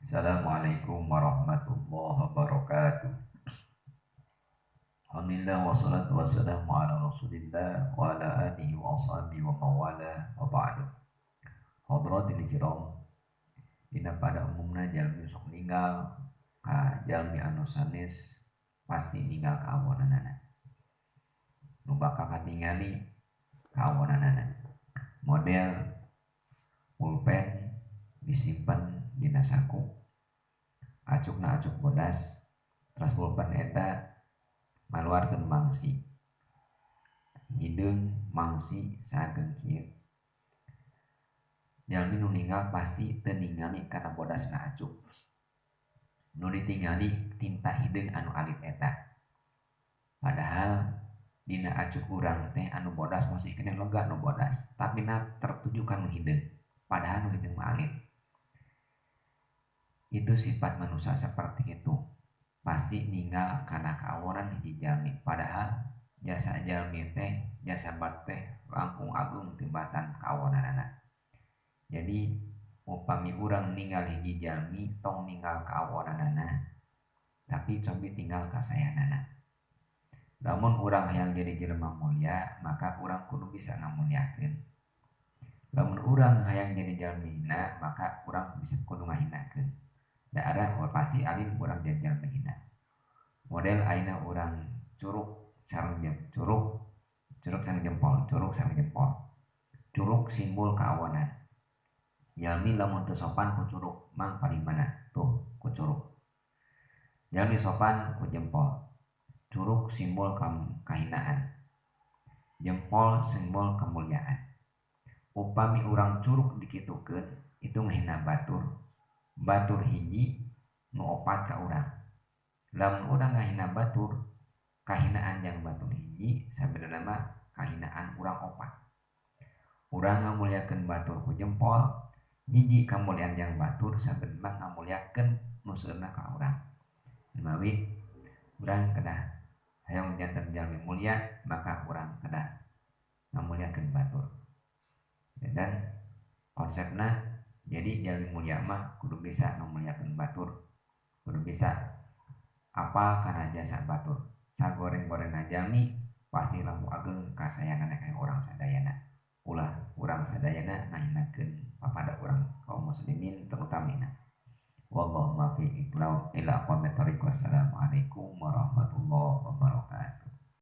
Assalamualaikum warahmatullahi wabarakatuh. Alhamdulillah wassalatu wassalamu ala Rasulillah wa ala alihi wa ashabihi wa mawala wa ba'du. Hadratil kiram, dina pada umumna jalmi sok ninggal ka jalmi anu sanes pasti ninggal kaawonanana. Nu bakal katingali kaawonanana. Model pulpen disimpan dina saku, acukna acuk bodas, teras pulpen eta maluarkeun mangsi, hideung mangsi saageng kieu. Jalmi nu ninggal pasti teu ningali kana bodasna acuk, nu ditingali tinta hideung anu alit eta. Padahal dina acuk urang teh anu bodas masih keneh lega nu bodas, tapi na tertuju ka nu hideung, padahal nu hideung mah alit. Itu sifat manusia seperti itu, pasti ninggal kana kaawonan hiji jalmi, padahal jasa jalmi teh jasa bat teh langkung agung tibatan kaawonanana. Jadi upami urang ninggal hiji jalmi tong ninggal kaawonanana, tapi cobi tinggal kasayanana. Lamun urang hayang jadi jelema mulia, maka urang kudu bisa ngamuliakeun. Lamun urang hayang jadi jalmi hina, maka urang bisa kudu ngahinakeun. Da ada pasti alim urang jadi jalmi hina. Model ayeuna urang curug sareng curug, curug sareng jempol, curug sareng jempol. Curug simbol kaawonan. Jalmi lamun teu sopan ku curug, mang paling mana? Tuh, ku curug. Jalmi sopan ku jempol. Curug simbol kahinaan, jempol simbol kemuliaan. Upami urang curug dikitukeun, itu ngahina batur. Batur hiji nu opat ka urang. Lamun urang ngahina batur, kahinaan jang batur hiji sabenerna mah kahinaan urang opat. Urang ngamuliakeun batur ku jempol, hiji kamuliaan jang batur sabenerna ngamuliakeun nu seueurna ka urang. Mawi urang kedah hayang janten jalmi mulia, maka urang kedah ngamuliakeun batur. Dan konsepna jadi jalmi mulia mah kudu bisa ngamuliakeun batur, kudu bisa apal kana jasa batur. Sagoreng-gorengna jalmi pasti lampu ageng kasayangan ka urang sadayana. Ulah urang sadayana ngahinakeun papada urang kaum muslimin terutamina. Wallahu muwaffiq ila aqwamit thoriq. Wassalamualaikum warahmatullahi wabarakatuh.